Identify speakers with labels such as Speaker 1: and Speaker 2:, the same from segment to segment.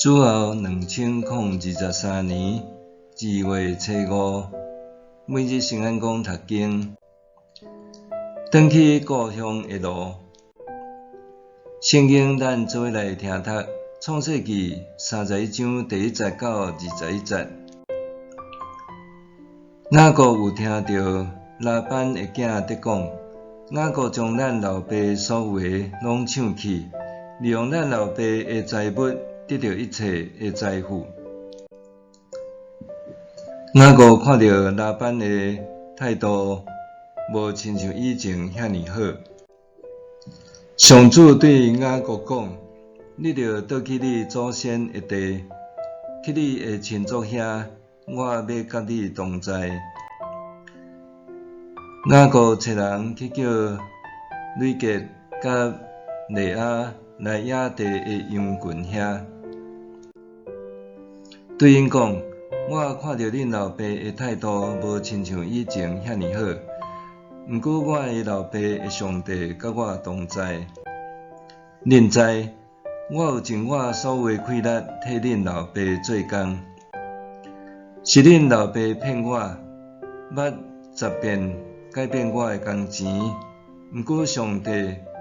Speaker 1: 主後2023年2月初五，每日聖安講讀經，轉去故鄉的路。聖經咱做伙來聽讀《創世記》31章第一節到21節。雅各有聽著拉班的囝佇講，雅各將咱老爸所有的攏搶去，利用咱老爸的財物得著一切的財富。雅各看著拉班的態度，無親像以前遐爾好。上主對雅各講：你著倒去你祖先的地，去你的親族遐，我欲佮你同在。雅各差人去叫呂結佮利亞來野地的羊群遐，對𪜶講：我看著恁老爸的態度無親像以前遐爾好，毋過我的老爸的上帝佮我同在。恁知，我有盡我所有的氣力替恁老爸做工，是恁老爸騙我，欲十遍改變我的工錢，毋過上帝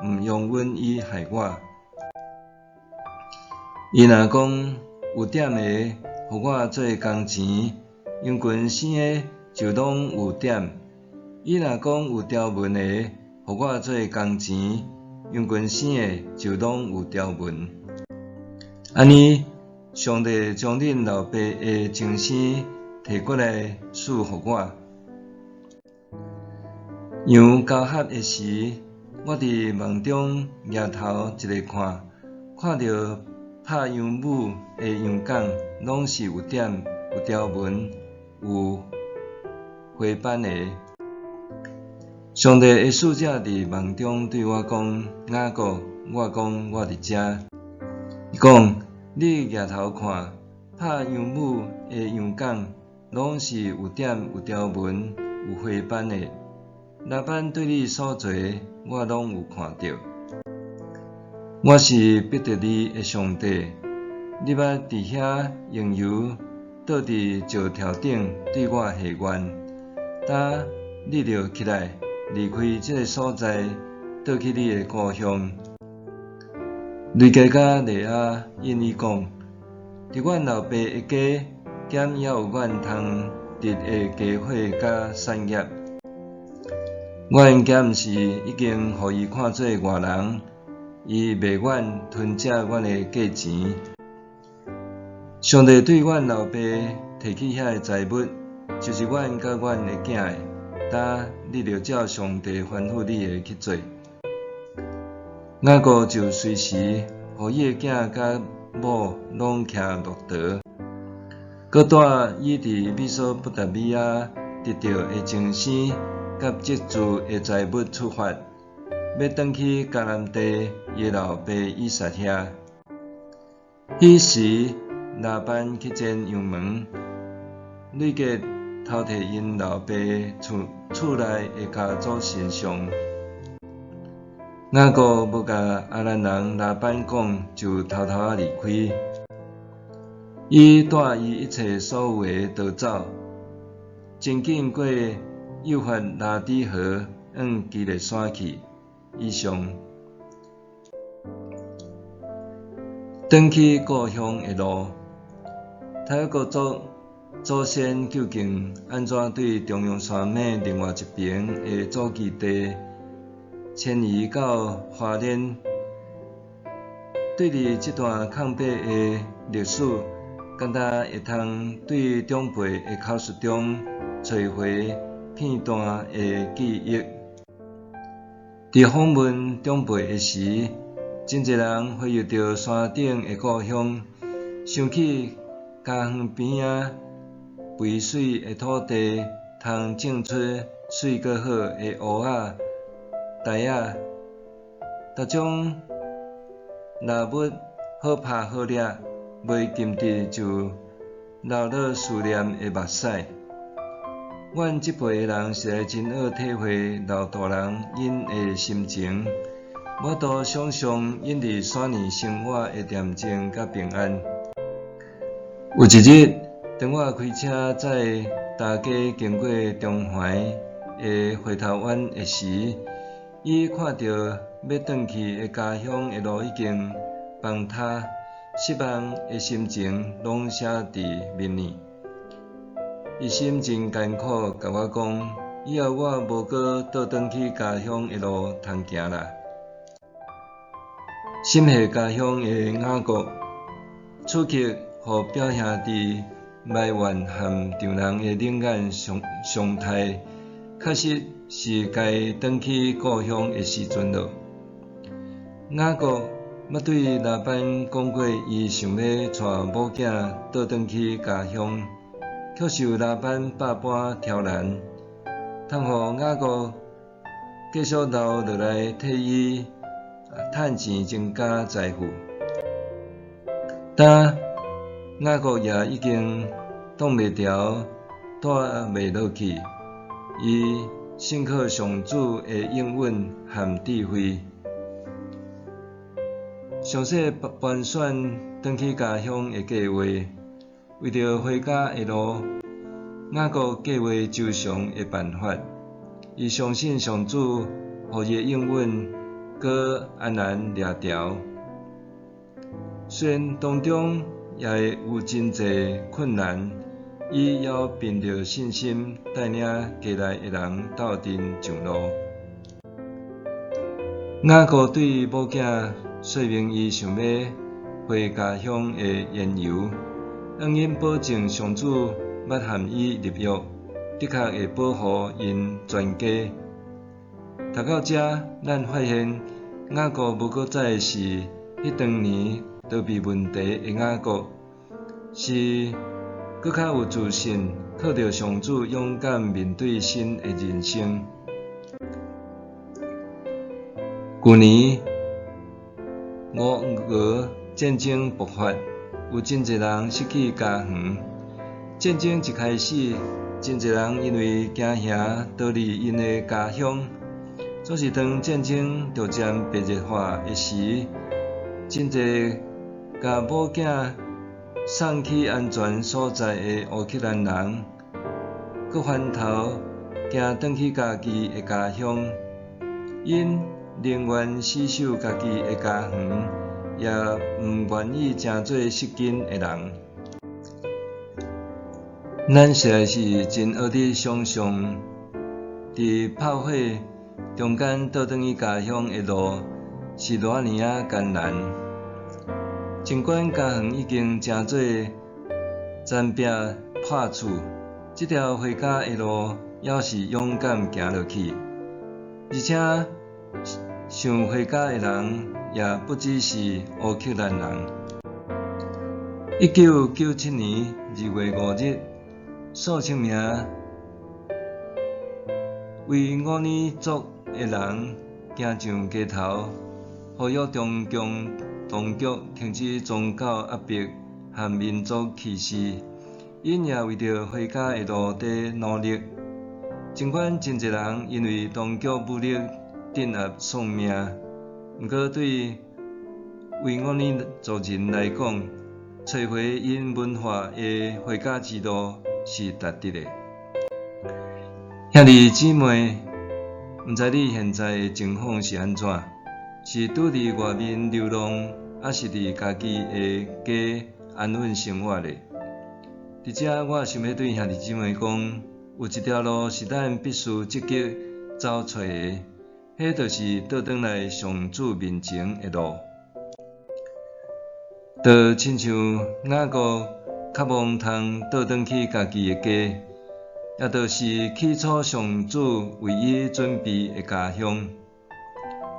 Speaker 1: 毋容允伊害我。伊若講有點的，予我做工錢，羊群生的就攏有點；伊若講有條紋的，予我做工錢，羊群生的就攏有條紋。按呢，上帝將恁老爸的終生提過來賜予我。羊交合的時，我佇夢中舉頭一个看，看著拍羊母的羊犅攏是有點、有條紋、有花斑的。上帝的使者佇夢中對我講：雅各，我講我佇遮。伊講：你舉頭看，拍羊母的羊犅攏是有點、有條紋、有花斑的。拉班對你所做的，我攏有看著。我是伯特利的上帝，你捌佇遐用油倒佇石頭頂對我許願。今你著起來，離開這个所在，倒去你的故鄉。呂結佮利亞應伊講：佇阮老爸的家，敢猶有阮通得的家伙佮產業？阮敢毋是已經予伊看做外人？伊袂願吞食阮的價錢。上帝對阮老爸提去遐个財物，就是阮佮阮的囝的。今你著照上帝吩咐你的去做。雅各就隨時予伊的囝佮某攏騎駱駝，閣帶伊佇美索不達米亞得著的終生佮積聚的財物出發，欲轉去迦南地伊老爸以撒遐。彼時拉班去剪羊毛，呂結偷提𪜶老爸厝厝內的家祖神像。雅各無共亞蘭人拉班講，就偷偷仔離開。伊帶伊一切所有的逃走，真緊過幼發拉底河，往基列山去。以上。轉去故鄉的路，泰雅族祖先究竟按怎對中央山脈另外一爿的祖居地遷移到花蓮？對佇這段空白的歷史，敢若會通對長輩的口述中揣回片段的記憶。佇訪問長輩的時，真濟人回憶著山頂的故鄉，想起家園邊仔肥媠的土地，通種出媠閣好的芋仔、蓼仔，逐種獵物好拍好掠，袂禁得就流落思念的目屎。阮這輩的人實在真愛體會老大人𪜶的心情，無法度想像𪜶佇山裡生活的恬靜佮平安。有一日，當我開車載大家經過中環的回頭彎的時，伊看著欲轉去的家鄉的路已經崩塌，失望的心情攏寫佇面呢。伊心真艱苦，共我講，以後我無閣倒轉去家鄉的路通行啦。心繫家鄉的雅各，此刻予表兄弟埋怨和丈人的冷眼相待，確實是該轉去故鄉的時陣囉。雅各捌對拉班講過，伊想欲帶某囝倒轉去家鄉，卻受拉班百般刁難，通予雅各繼續留落來替伊趁錢增加財富。但雅各也已經擋袂牢，帶袂落去，伊信靠上主的應允和智慧，詳細盤算轉去家鄉的計劃。為著回家的路，雅各計劃周詳的辦法。伊相信上主予伊的應允，閣安然掠牢。雖然當中也會有真濟困難，伊猶憑著信心帶領家內的人鬥陣上路。雅各對某囝說明伊想欲回家鄉的緣由，向𪜶保證上主捌和伊立約，的確會保護𪜶全家。讀到遮，咱發現雅各無閣再是彼當年逃避問題的雅各，是閣較有自信，靠著上主勇敢面對新的人生。舊年烏俄戰爭爆發，有真濟人失去家園。戰爭一開始，真濟人因為驚嚇逃離𪜶的家鄉。總是當戰爭逐漸白熱化的時，真濟共某囝送去安全所在的烏克蘭人，閣翻頭行轉去家己的家鄉。𪜶寧願死守家己的家園，也毋願意成做失根的人。咱實在是真學得想像，佇炮火中間倒轉去家鄉的路是偌爾仔艱難。儘管家園已經成做殘壁破厝，這條回家的路猶是勇敢行落去。而且想回家的人也不只是烏克蘭人。1997年2月5日，數千名維吾爾族的人行上街頭，呼籲中共當局停止宗教壓迫和民族歧視。𪜶也為著回家的路佇努力。儘管真濟人因為當局武力鎮壓喪命，毋過對維吾爾族人來講，揣回𪜶文化的回家之路是值得的。兄弟姊妹，毋知你現在的情況是按怎？是拄佇外面流浪，抑是佇家己的家安穩生活咧？佇遮，我想欲對兄弟姊妹講，有一條路是咱必須積極走揣的，彼就是倒轉來上主面前的路。就親像雅各渴望通倒轉去家己的家，也就是起初上主為伊準備的家鄉。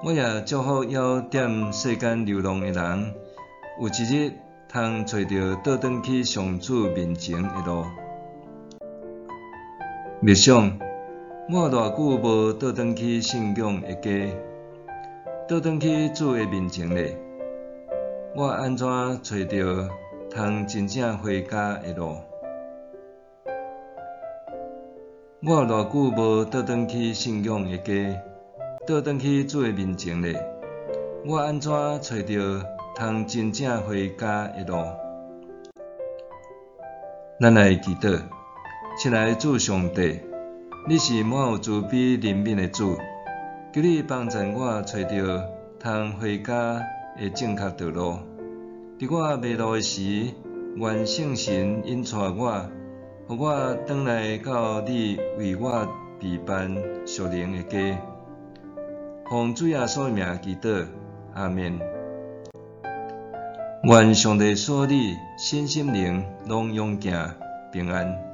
Speaker 1: 我也祝福猶踮世間流浪的人，有一日通揣著倒轉去上主面前的路。默想，我有偌久無倒轉去信仰的家，倒轉去主的面前咧？我按怎揣著通真正回家的路？我有偌久無倒轉去信仰的家，倒轉去主的面前咧？我按怎揣著通真正回家的路？咱來祈禱，親愛的主上帝，你是滿有慈悲憐憫的主，求你幫贊我揣著通回家的正確道路。佇我迷路的時，願聖神引帶我，予我轉來到你為我備辦屬靈的家。奉主耶穌的名祈禱，阿們。願上帝賜你身心靈攏勇健平安。